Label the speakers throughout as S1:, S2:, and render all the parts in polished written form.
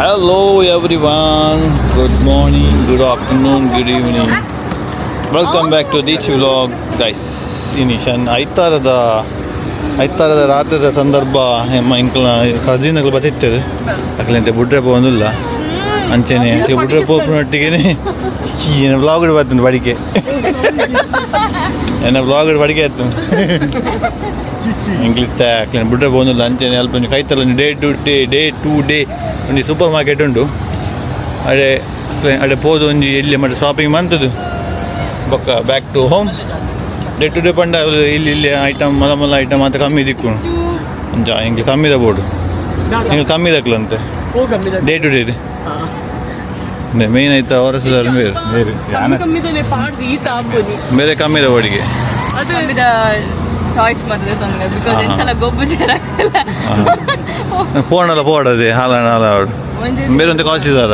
S1: Hello everyone, good morning, good afternoon, good evening. Welcome back to Deech vlog, guys. ಇನಿ ಶನ್ ಐತಾರದ ಐತಾರದ ರಾತ್ರಿದ ಸಂದರ್ಭ ಎಮ್ಮ ಇಂಕ್ಲ ಕಜಿನಗಳು ಬತ್ತಿತ್ತರು ಅಕ್ಲೆಂತೆ ಬುಡ್ರೆ ಪೋವೊಂದುಲ್ಲ ಅಂಚೆನೆ ಅಕ್ಲೆ ಬುಡ್ರೆ ಪೋಪುನೊಟ್ಟಿಗೆ ಏನು vlog ಬರ್ತುಂಡು ಬಡಿಕೆ ಎನ್ನ ವ್ಲಾಗ್ ಬಡಿಕೆ ಆಯ್ತು ಎಂಕ್ಲಿತ್ತ ಅಕ್ಲೆನ ಬುಡ್ರೆ ಪೋವೊಂದುಲ್ಲ. ಅಂಚೆನೆ ಅಲ್ಪ ಒಂಜಿ ಕೈತಲ್ ಒಂಜಿ day to day day to day ಒಂಜಿ ಸೂಪರ್ ಮಾರ್ಕೆಟ್ ಉಂಡು. ಅಡೆ ಅಡೆ ಪೋದು ಒಂಜಿ ಎಲ್ಲಿ ಮತ್ತೆ ಶಾಪಿಂಗ್ ಮಂತದು ಬೊಕ್ಕ back to home. Day to day ಪಂಡ ಇಲ್ಲಿ ಇಲ್ಲಿ ಐಟಮ್ ಮಲ್ಲ ಮಲ್ಲ ಐಟಮ್ ಮಾತ ಕಮ್ಮಿ ದಿಕ್ಕು. ಅಂಚ ಎಂಕ್ ಕಮ್ಮಿದ ಬೋಡು, ಎಂಕ್ ಕಮ್ಮಿ ದಕ್ಲಂತೆ. ಡೇ ಟು ಡೇ ಮೇನ್ ಐತ ಅವರ ಬೇರೆ ಬೇರೆ.
S2: ಕಮ್ಮಿ ಕಮ್ಮಿದನೆ ಪಾಡ್ದು ಈ ತಾಪುನಿ.
S1: ಬೇರೆ ಕಮ್ಮಿದ ಬೋಡಿಗೆ.
S2: ಅದು
S3: ಕಮ್ಮಿದ ಟಾಯ್ಸ್ ಮಾತ್ರ ತೊಂದರೆ because ಎಂಚಲ ಗೊಬ್ಬು ಜೇರಾಕಲ್ಲ.
S1: ಫೋನ್ ಎಲ್ಲ ಪೋಡದೆ ಹಾಲ ಹಾಲ
S3: ಒಂಜಿ
S1: ಬೇರೆ ಒಂದು ಕಾಸ್ಟ್ ಇದ್ದಾರ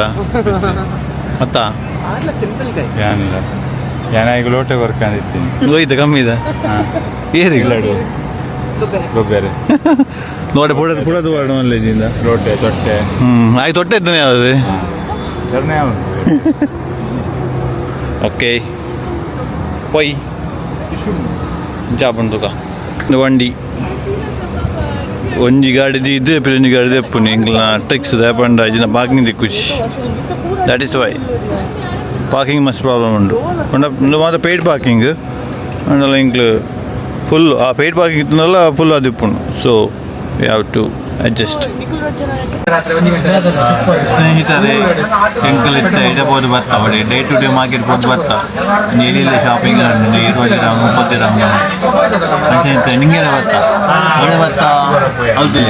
S1: ಮತ್ತ.
S2: ಆರ್ಲ ಸಿಂಪಲ್ ಗೈ.
S4: ಯಾನಿಲ್ಲ, ಯಾನಾಗ ಲೋಟೆ ವರ್ಕ್ ಅಂದಿತ್ತೀನಿ.
S1: ಹೋಯ್ತು ಕಮ್ಮಿ ಇದೆ ಏರಿ.
S3: ಗೊಬ್ಬರ.
S4: ಗೊಬ್ಬರ.
S1: ನೋಡಿ, ಪುಡ ಪುಡದು ವಾರ್ಡ್ ಮಲ್ಲೇಜಿಂದ.
S4: ಲೋಟೆ ತೊಟ್ಟೆ.
S1: ಆಯ್ತು, ತೊಟ್ಟೆ ಇದ್ದಾನೆ ಯಾವುದು?
S4: ಧರ್ಮ.
S1: ಓಕೆ, ಪೊಯ್ ಜಾಪುಂಡು ತುಕ ವಂಡಿ ಒಂಜಿ ಗಾಡಿ ದೀದ್ ಪಿರ ಒಂಜಿ ಗಾಡಿ ದೆಪ್ಪುನಿ. ಎಂಕ್ಲನ ಟ್ರಿಕ್ಸ್ ದಾಪಂಡ ಇಜಿನ ಪಾರ್ಕಿಂಗ್ ದಿಕ್ಕುಜಿ. That is why parking ಮಸ್ತ್ ಪ್ರಾಬ್ಲಮ್ ಉಂಡು. ಪಂಡ ಉಂದು ಮಾತ ಪೇಯ್ಡ್ ಪಾರ್ಕಿಂಗ್ ಅಂಡಲ ಎಂಕ್ಲು ಫುಲ್ ಆ ಪೇಯ್ಡ್ ಪಾರ್ಕಿಂಗ್ ಇತ್ತಂದಲ್ಲ ಫುಲ್ ಆದಿಪ್ಪುಂಡು. So we have to adjust. ಸ್ನೇಹಿತರೆ, ಎಂಕಲ್ ಇತ್ತ ಇಡ ಪೋದು ಬತ್ತ ಅವಡೆ ಡೇ ಟು ಡೇ ಮಾರ್ಕೆಟ್ ಪೋದು ಬತ್ತ. ಎಲ್ಲಿ ಶಾಪಿಂಗ್ 20 ದಿರಮ್, 30 ದಿರಮ್ ಅಂಚೆ ನಿಂಗೆದ ಬತ್ತ ಒಳ್ಳೆ ಬತ್ತ ಹೌದಿಲ್ಲ.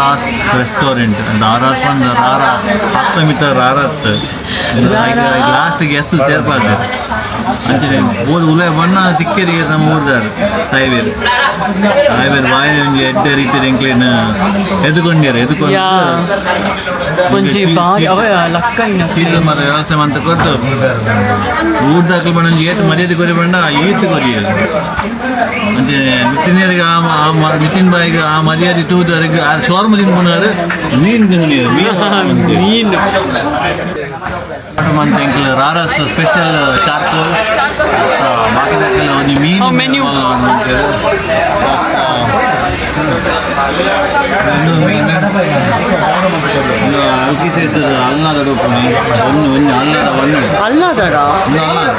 S1: ರಾಸ್ ರೆಸ್ಟೋರೆಂಟ್ ದಾರಾಸ್ ಒಂದು ರಾರ ಹತ್ತಮಿತ ರಾರತ್ ಲಾಸ್ಟ್ಗೆ ಎಸ್ ಸೇರ್ಪಾರ್ದು. ಅಂಚನೆ ಬೋದು ಉಲೆ ಬಣ್ಣ ತಿಕ್ಕೇರಿ. ನಮ್ಮ ಊರ್ದಾರ್ ಸಾಯ್ಬೇರು ಸಾಯ್ಬೇರು ಬಾಯಿ ಒಂಜಿ ಎಡ್ಡೆ ರೀತಿ ಎಂಕ್ಲೇನ್ ಎದುಕೊಂಡ್ಯಾರ ಎದುಕೊಂಡು.
S2: ಒಂಜಿ ಬಾರಿ ಅವ ಲಕ್ಕೈನ.
S1: ಸೀರಿಯಲ್ ಮಾತ್ರ ವ್ಯವಸ್ಥೆ ಮಂತ ಕೊರ್ತು. ಊರ್ದಾಕ್ಲು ಬಣ್ಣ ಒಂಜಿ ಏತ್ ಮರ್ಯಾದೆ ಕೊರಿ ಬಂಡ ಈತ್ ಕೊರಿಯರು. ಅಂಚನೆ ನಿತಿನರಿಗೆ ಆ ಆ ನಿತಿನ್ ಬಾಯಿಗೆ ಆ ಮರ್ಯಾದೆ ತೂದರಿಗೆ ಆ ಶೋರ್ಮ ತಿನ್ಪುನಾರು, ಮೀನು ತಿನ್ನಿರು ಮೀನು.
S2: ಮೀನು.
S1: ಮಂತ ಎಂಕ್ಲು ರಾರಸ್ ಸ್ಪೆಷಲ್ ಚಾರ್ಕೋಲ್ ಬಾಕಿ ದಾಕಲ್ ಒಂಜಿ ಮೀನು.
S2: Oh, menu.
S1: ಇನ್ನು ಮೀನು ಅಲ್ಕಿ ಸೇರ್ತದೆ. ಅಲ್ನಾದ ಉಪ್ಪುನಿ ಒಂದು ಒಂಜಿ ಅಲ್ನಾದ ಒಂದು.
S2: ಅಲ್ಲಾದಾರ.
S1: ಒಂದು ಅಲ್ನಾದ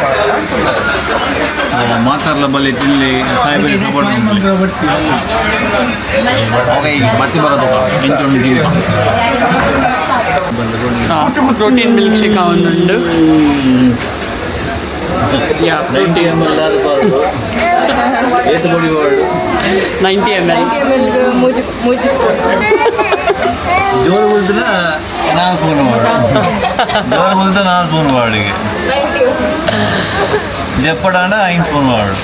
S1: ಮಾತಾಡ್ಲ ಬಲ್ಲಿ ತಿನ್ಲಿ. ಸಾಯ್ಬೇರಿ ಸಪೋರ್ಟ್. ಓಕೆ, ಈಗ ಬತ್ತಿ ಬರೋದು ಎಂಚುಂಡು ತಿನ್ಪ.
S2: ಪ್ರೋಟೀನ್ ಮಿಲ್ಕ್ ಶೇಕ್ ಒಂದುಂಡು, ಯಾ.
S1: 90 ಎಮ್ ಎಲ್ ಆದ ಏತು ಬಡಿ ವರ್ಡ್.
S2: 90 M L.
S3: ಮೂಜಿ ಮೂಜಿ ಸ್ಪೂನ್.
S1: ಜೋರು ಬುಲ್ತದ 4 ಸ್ಪೂನ್ ಮಾಡು, ಜೋರು ಬುಲ್ತ 4 ಸ್ಪೂನ್ ವಾಡಿಗೆ.
S3: 90.
S1: ಜಪ್ಪಡಾಂಡ 5 ಸ್ಪೂನ್ ವಾಡು.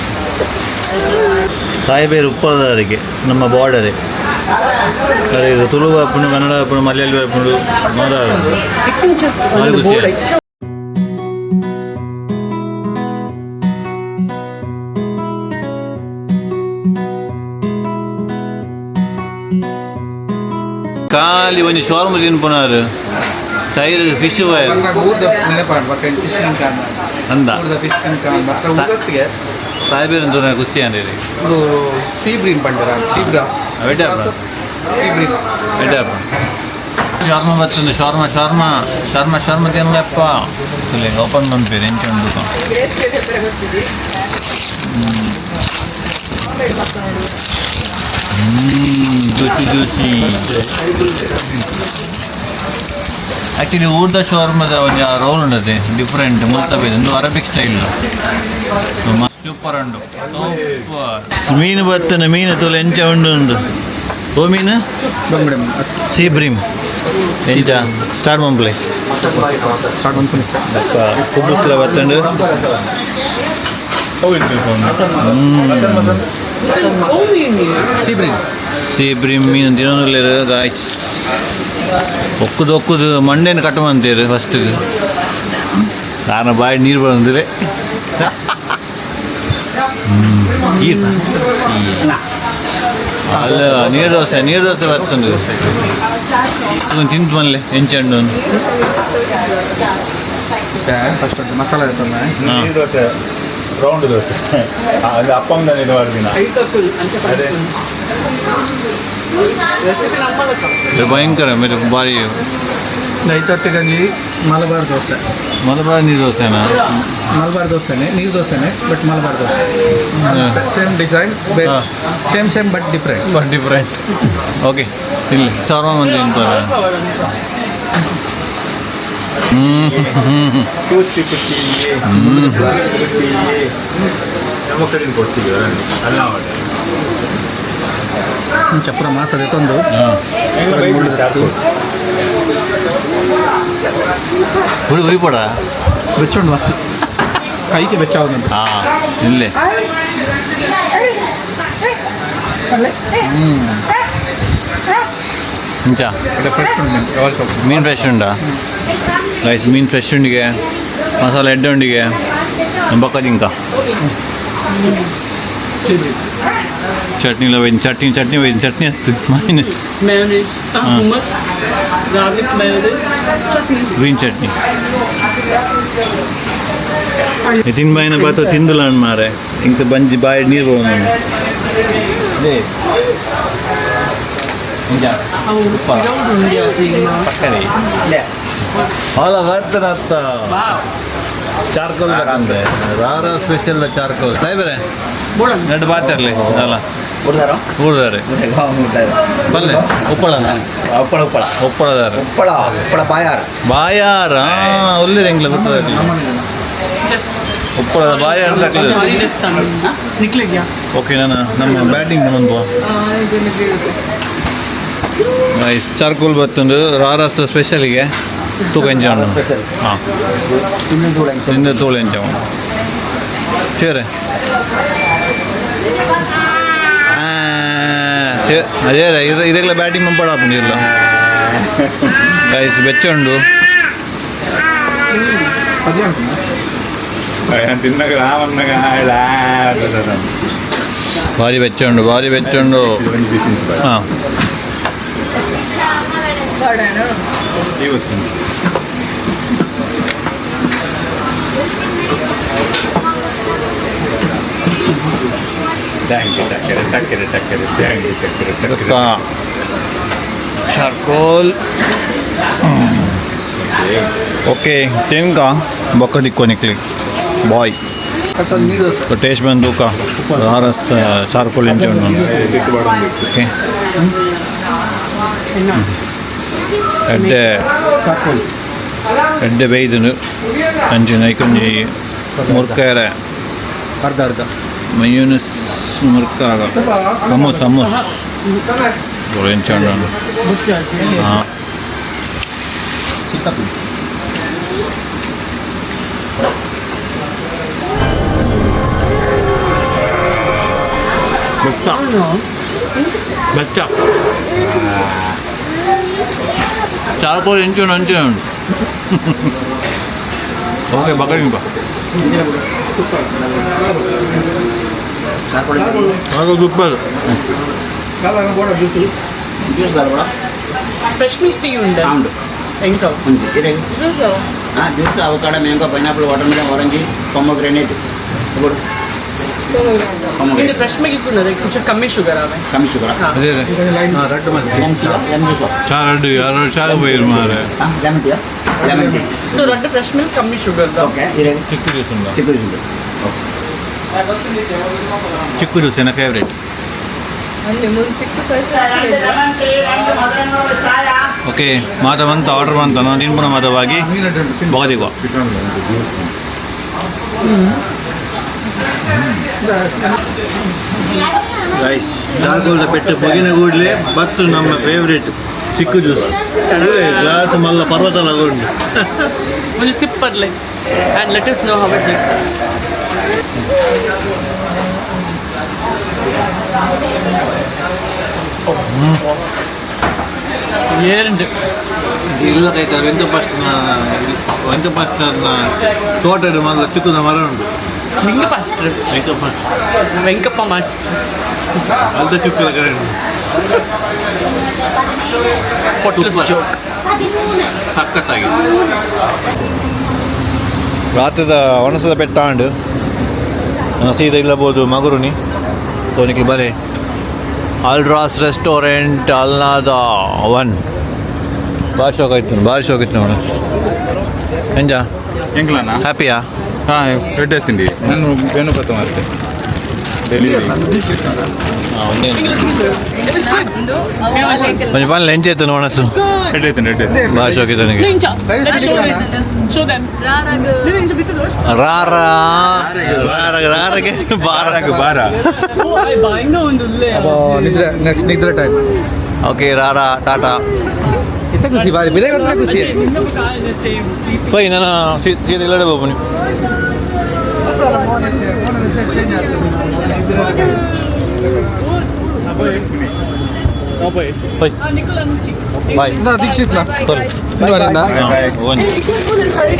S1: ಸಾಯಿಬೇರು ಉಪ್ಪಳದವರಿಗೆ ನಮ್ಮ ಬಾರ್ಡರೇ ಸರಿ. ಇದು ತುಳು ಬಾಪುಂಡು, ಕನ್ನಡ ಬಾಪುಂಡು, ಮಲಯಾಳಿ ಬಾಪುಂಡು, ಮಾರ ಭಾರಿ ಖುಷಿ ಆಯ್ತು. ಖಾಲಿ ಒಂಜಿ ಶೋರ್ಮ ತಿನ್ಪುನಾರು ಸೈಡ್ ಫಿಶ್ ವೈರ್ ಅಂದ. ಸಾಯ್ಬೇರು ಅಂತ ಖುಷಿ ಅಂದಿರಿ.
S5: ಇದು ಸೀ ಬ್ರೀನ್ ಪಂಡರ ಸೀ ಬ್ರಾಸ್.
S1: ಎಡ್ಡೆ ಆಪುಂಡು.
S5: ಸೀ ಬ್ರೀನ್.
S1: ಎಡ್ಡೆ ಆಪುಂಡು. ಶರ್ಮ ಬರ್ತದೆ, ಶರ್ಮ ಶರ್ಮ ಶರ್ಮ ಶರ್ಮ ತಿನ್ಲೆಪ್ಪ. ಓಪನ್ ಮನ್ಪೇರು ಎಂಚ ಉಂಡು.
S3: ಗ್ರೇಸ್ ಪೇಪರ್ ಗೊತ್ತಿದೆ.
S1: Juicy juicy. ಆ್ಯಕ್ಚುಲಿ ಊರ್ದ ಶೋರ್ಮದ ಒಂಜಿ ರೋಲ್ ಉಂಡದೆ ಡಿಫ್ರೆಂಟ್ ಮುಲ್ತ ಬೇರೆ. ಒಂದು ಅರಬಿಕ್ ಸ್ಟೈಲ್ ಸೂಪರ್ ಉಂಡು, ಸೂಪರ್. ಮೀನು ಬತ್ತನ ಮೀನು ತುಲೆ ಎಂಚ ಉಂಡು ಉಂಡು. ಓ ಮೀನು ಸೀ ಬ್ರೀಮ್ ಎಂಚ ಸ್ಟಾರ್ಟ್ ಮಂಪ್ಲೆ.
S5: ಸ್ಟಾರ್ಟ್ ಮನ್ಪುನಿ.
S1: ಕುಬ್ಬುಸ್ಲ ಬತ್ತಂಡು.
S5: ಸೀ ಬ್ರೀನ್.
S1: ಸೀ ಬ್ರೀಮ್ ಮೀನು ತಿನ್ನೋದಿಲ್ಲ ಗಾಯ್ಸ್. ಒಕ್ಕುದು ಒಕ್ಕುದು ಮಂಡೆನ ಕಟ್ ಮಂತೀರು ಫಸ್ಟ್. ನಾನು ಬಾಯಿ ನೀರು ಬಂದಿದೆ. ನೀರು ಅಲ್ಲ, ನೀರು ದೋಸೆ, ನೀರು ದೋಸೆ ಬರ್ತದೆ. ತಿಂತು ಮನ್ಲೆ ಎಂಚಂಡು.
S5: ಫಸ್ಟ್ ಒಂದು ಮಸಾಲೆ ಇರ್ತದೆ.
S4: ನೀರು ದೋಸೆ, ರೌಂಡ್ ದೋಸೆ. ಅದು ಅಪ್ಪಂಗ ಇದು ದಿನ. ಅದೇ.
S1: ಇದು ಭಯಂಕರ ಮೇಲೆ ಭಾರಿ.
S5: ಐತೊಟ್ಟಿ ಗಂಜಿ ಮಲಬಾರ್ ದೋಸೆ.
S1: ಮಲಬಾರ್ ನೀರು ದೋಸೆನಾ?
S5: ಮಲಬಾರ್ ದೋಸೆನೆ, ನೀರು ದೋಸೆನೆ, but Malabar dosa. Same design.
S1: Ha.
S5: Same same but different.
S1: But different. Okay, ಇಲ್ಲಿ ಚಾರ್ಮ ಮಂದಿ ತಿಂತಾರೆ. ಹ್ಞೂ ಹ್ಞೂ.
S4: ಕೂತಿ ಕುಟ್ಟಿ ಕುಟ್ಟಿ ನಮ್ಮ ಕಡೆಯಿಂದ ಕೊಡ್ತೀವಿ ಅಲ್ಲ.
S5: ಚಪ್ರ ಮಾಸದೆ ತಂದು.
S1: ಹಾಂ, ಹುಳಿ ಹುರಿ ಪಡ.
S5: ಬೆಚ್ಚುಂಡು ಮಸ್ತ್, ಕೈಗೆ ಬೆಚ್ಚ ಆಗುದುಂಟು.
S1: ಹಾಂ, ಇಲ್ಲೇ. ಇಂಚ.
S5: ಫ್ರೆಶ್ ಉಂಟು ಯಾವಾಗ.
S1: ಮೀನು ಫ್ರೆಶ್ ಉಂಡಾ ಗೈಸ್? ಮೀನು ಫ್ರೆಶ್ ಉಂಡಿಗೆ, ಮಸಾಲೆ ಎಡ್ಡೆ ಉಂಡಿಗೆ. ಬೊಕ್ಕ ಜಿಂಕ ಚಟ್ನಿ ಒಯ್ದು, ಚಟ್ನಿ ಚಟ್ನಿ ಒಯ್ದು, ಚಟ್ನಿ ಹತ್ತು minus.
S2: Mayonnaise, hummus, garlic mayonnaise, chutney.
S1: Green chutney. Nitin ಬಾಯಿನ ಬಾತ ತಿಂದುಲ ಮಾರೆ, ಇಂಕ ಬಂಜಿ ಬಾಯಿ ನೀರು ಬೋನು. ಅಲ್ಲ, ಬರ್ತದ ಅತ್ತ. ಚಾರ್ಕೋಲ್ ಬೇಕಂದ್ರೆ ರಾರ ಸ್ಪೆಷಲ್ ಚಾರ್ಕೋಲ್ ಸಾಯ್ಬರೆ. ಎರಡು ಬಾತಿರ್ಲಿ ಅಲ್ಲ.
S6: ಊರ್ದಾರ.
S1: ಊರ್ದಾರೆ. ಬಲ್ಲೆ ಉಪ್ಪಳನ.
S6: ಉಪ್ಪಳ, ಉಪ್ಪಳ.
S1: ಉಪ್ಪಳದಾರ.
S6: ಉಪ್ಪಳ, ಉಪ್ಪಳ ಬಾಯಾರ್.
S1: ಬಾಯಾರ ಒಳ್ಳೆ ಎಂಗ್ಲ ಗೊತ್ತದ. ಉಪ್ಪಳದ ಬಾಯಾರ ತಕ್ಲ.
S2: ನಿಕ್ಲೆಗ್ಯಾ.
S1: ಓಕೆ, ನಾನು ನಮ್ಮ ಬ್ಯಾಟಿಂಗ್ ಬಂದ್ವಾ. ನೈಸ್ ಚಾರ್ಕೋಲ್ ಬತ್ತುಂಡು ರಾರಾಸ್ತ ಸ್ಪೆಷಲ್ಗೆ ತೂಕ ಎಂಚ.
S6: ಸ್ಪೆಷಲ್.
S1: ಹಾಂ.
S6: ತಿಂದು ತೂಳ ಎಂಚ.
S1: ತಿಂದ ತೋಳು ಎಂಚ ಸೇರೆ. ಅದೇ ಇದು ಇದೆಲ್ಲ ಬ್ಯಾಟಿಂಗ್ ಮಂಪಡ ಇಲ್ಲ ಗೈಸ್, ಬೆಚ್ಚ ಉಂಡು.
S5: ಅದೇ ಉಂಟು.
S4: ತಿನ್ನಗ ರಾಮನ್ನಗ.
S1: ಭಾರಿ ಬೆಚ್ಚ ಉಂಡು, ಭಾರಿ ಬೆಚ್ಚ ಉಂಡು.
S4: ಒಂದು ಬಿಸಿ.
S1: ಹಾಂ.
S4: ಇವತ್ತು thank you ಟಕ್ಕರೆ ಟಕ್ಕರೆ ಟಕ್ಕರೆ thank you ಟಕ್ಕರೆ ಟಕ್ಕರೆ.
S1: Charcoal. Okay, ತಿನ್ಕ ಬೊಕ್ಕ ದಿಕ್ಕೋ ನಿಕ್ಲಿ ಬಾಯ್.
S5: ನೀರು ದೋಸೆ.
S1: ಟೇಸ್ಟ್ ಬಂದು ತೂಕ ರಾರಸ್ ಚಾರ್ಕೋಲ್ ಎಂಚ ಉಂಡು. ಓಕೆ, ಎಡ್ಡೆ.
S5: ಚಾರ್ಕೋಲ್.
S1: ಎಡ್ಡೆ ಬೇಯ್ದುಂಡು. ಅಂಚಿನ ಐಕೊಂಜಿ ಮುರ್ಕಾರೆ.
S5: ಅರ್ಧ ಅರ್ಧ.
S1: ಮಯೂನಸ್ ಮುರ್ಕಾಗ ಸಮೋಸ್ ಸಮೋಸ್ ಎಂಚ ಉಂಡು. ಹಾಂ.
S5: ಚಿಕ್ಕ ಪೀಸ್.
S1: ಬೆಚ್ಚ ಬೆಚ್ಚ ಚಾರ್ಕೋಲ್ ಎಂಚು ಉಂಟು, ಅಂಚೆ ಉಂಟು. Okay, ಬಕರಿಂಗ.
S6: Charcoal.
S1: Super.
S5: Juice.
S6: Juice ದಾರ.
S2: Fresh milk tea ಉಂಡು.
S6: ಉಂಡು.
S2: ಎಂಕ.
S6: ಉಂಟು ಇರೆ. ಹಾಂ, juice avocado, mango, pineapple, watermelon, orange, pomegranate.
S2: ಇದು ಫ್ರೆಶ್ ಮಿಲ್ಕ್ ఉన్నది, కొంచెం ಕಮ್ಮಿ ಶುಗರ್ ಆವೆ.
S6: ಕಮ್ಮಿ ಶುಗರ್.
S1: ಅದೇ.
S5: ರಡ್ಡು ಮಂದಿ.
S6: Lemon tea, lemon juice.
S1: ಚಾ ರಡ್ಡು ಯಾರು ಚಾ ಬೈರು ಮಾರೆ.
S6: ಹಾಂ, ಲೆಮನ್ ಟೀಯಾ, lemon tea.
S2: So ರಡ್ಡು fresh milk ಕಮ್ಮಿ ಶುಗರ್.
S6: ಓಕೆ, ಇರೆ.
S1: ಚಿಕ್ಕು ಜ್ಯೂಸ್ ಉಂಟಾ?
S6: ಚಿಕ್ಕ ಜ್ಯೂಸ್ ಉಂಟು. ಓಕೆ.
S1: ಚಿಕ್ಕು ಜ್ಯೂಸ್ ಎನ್ನ ಫೇವ್ರೇಟ್.
S3: ಅಂದೆ ಮುಂದೆ ಚಿಕ್ಕ ಸೈಜ್.
S1: ಓಕೆ, ಮಾತ ಬಂತ, ಆರ್ಡರ್ ಬಂತ, ನಾನು ತಿನ್ಪುನ ಮಾತವಾಗಿ ಬಗದಿಗೋ.
S4: Chicken juice.
S1: Guys, ಚಾರ್ಕೋಲ್ದ ಪೆಟ್ಟು ಬಗಿನ ಕೂಡಲೇ ಬತ್ತು ನಮ್ಮ ಫೇವ್ರೇಟ್ ಚಿಕ್ಕು ಜ್ಯೂಸ್. ಗ್ಲಾಸ್ ಮಲ್ಲ ಪರ್ವತ ಉಂಟು.
S2: ಒಂದು ಸಿಪ್ ಪರ್ಲೆ and let us know how is it. ಏರ್ಡ್.
S1: ಇಲ್ಲ ಕೈತ ವೆಂಕಪಾಸ್ನ ವೆಂಕಪಾಸ್ನ ತೋಟದ ಮಲ್ಲ ಚಿಕ್ಕದ ಮರ ಉಂಟು.
S2: Venkappa master.
S1: Venkappa.
S2: Venkappa master.
S1: ಅಲ್ದ ಚುಕ್ಕಲ ಕರೆ.
S2: ಪೊಟ್ಲಸ್
S1: Super.
S2: Joke.
S1: ಸಖತ್ತಾಗಿದೆ. ರಾತ್ರಿದ ಒಣಸದ ಬೆಟ್ಟ ಆಂಡ್ ಸೀದಾ ಇಲ್ಲಬೋದು ಮಗುರುನಿ. ಸೊ ನಿಕ್ಲು ಬರೀ ಅಲ್ರಾಸ್ ರೆಸ್ಟೋರೆಂಟ್ ಅಲ್ನಾದ ಒನ್ ಭಾಳ ಶೋಕ್ ಆಯ್ತು, ಭಾಳ ಶೋಕ್ ಇತ್ತು ನೋಡು. ಎಂಜ?
S4: ಎಂಗ್ಲನಾ?
S1: ಹ್ಯಾಪಿಯಾ?
S4: ಹಾಂ, ಎಡ್ಡೆ ತಿಂಡಿ. ನಾನು ವೇಣುಪತ ಮತ್ತೆ ಡೆಲಿವರಿ.
S1: ಒಂದೇ.
S3: ಉಂಡು ಅವು
S1: ಒಂಜಿ ಪನ್ಲೆ, ಎಂಚ ಇತ್ತು ಒಣಸು?
S4: ಎಡ್ಡೆ ತಿಂಡಿ, ಎಡ್ಡೆ.
S1: ಭಾಳ ಶೋಕ್ ಇತ್ತು ನನಗೆ.
S2: ಇಂಚ ಶೋ ಶೋ ದೆಮ್.
S3: ರಾರಾಗ.
S2: ಇಂಚ ಬಿತ್ತು.
S1: ರಾರ ರಾರ ರಾರಗೆ ಬಾರ.
S4: ಬಾರಾಗ ಬಾರ.
S2: ಓ I ಬಾಯಿಂಗ ಒಂದು ಉಲ್ಲೆ.
S5: ನಿದ್ರೆ, ನೆಕ್ಸ್ಟ್ ನಿದ್ರೆ ಟೈಮ್.
S1: ಓಕೆ, ರಾರಾ ಟಾಟಾ.
S5: ಇತ್ತ ಖುಷಿ ಬಾರಿ ಬಿದೆ ಗೊತ್ತಾ ಖುಷಿ.
S2: Same sleeping.
S1: ಬೈ, ನಾನು ಸೀದಾ ಇಲ್ಲಡೆ ಹೋಗ್ಬನಿ. ಬೈ.
S2: ನಿಖಿಲ್ ಅಂಚಿ.
S1: ಬಾಯ್.
S5: ದೀಕ್ಷಿತ್ ನಾ.
S1: ಸಾರಿ.
S5: ಇಂದು.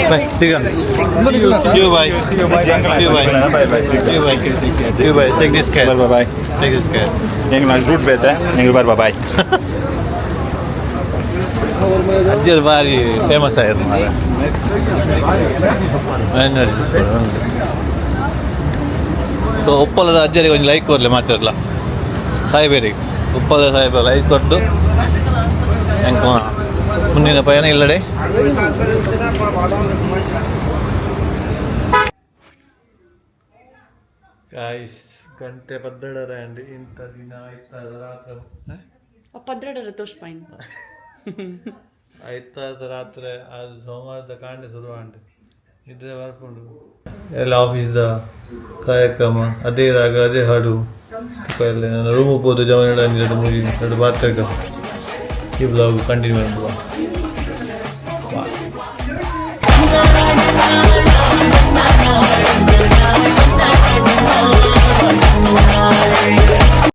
S1: ಬಾಯ್, ಈಗ you bye. You bye.
S4: Bye bye.
S1: You bye. You bye. Take this care.
S4: Bye bye.
S1: Take this care.
S4: ಎಂಗ್ಲ ರೂಟ್ ಬೇತೆ ಎಂಗ್ಲ ಬಾರ್ ಬಾಯ್.
S1: ಅಜ್ಜರ್ ಬಾರಿ ಫೇಮಸ್ ಆಗಿರ್ ಮಾರ. ಸೊ ಉಪ್ಪಲದ ಅಜ್ಜರಿಗೆ ಒಂದು ಲೈಕ್ ಕೊರ್ಲೆ ಮಾತಿರಲ್ಲ ಸಾಯ್ಬೇರಿಗೆ. ಉಪ್ಪಲದ ಸಾಹೇಬ ಲೈಕ್ ಕೊಟ್ಟು ಎಂಕ್ ಮುಂದಿನ ಪಯಣ ಇಲ್ಲಡೆ. ಗಾಯ್ಸ್, ಗಂಟೆ ಪದ್ದಡರ ಅಂಡ್ ಇಂಥ ದಿನ ಆಯ್ತದ ರಾತ್ರಿ.
S2: ಪದ್ರಡರ ತೋಷ್ ಪೈನ್.
S1: ಆಯ್ತಾದ ರಾತ್ರಿ ಅದು ಸೋಮವಾರದ ಕಾಂಡೆ ಶುರು ಆಂಡ್ ನಿದ್ರೆ ಬರ್ಕೊಂಡು ಎಲ್ಲ ಆಫೀಸ್ದ ಕಾರ್ಯಕ್ರಮ, ಅದೇ ರಾಗ, ಅದೇ ಹಾಡು ಎಲ್ಲ. ನಾನು ರೂಮ್ ಹೋಗ್ಬೋದು ಜವನ ಎರಡು ಮೂರು ಎರಡು ಬಾತ್ರಕ. ಈ ಬ್ಲಾಗ್ ಕಂಟಿನ್ಯೂ ಮಾಡುವ. ಬಾಯ್.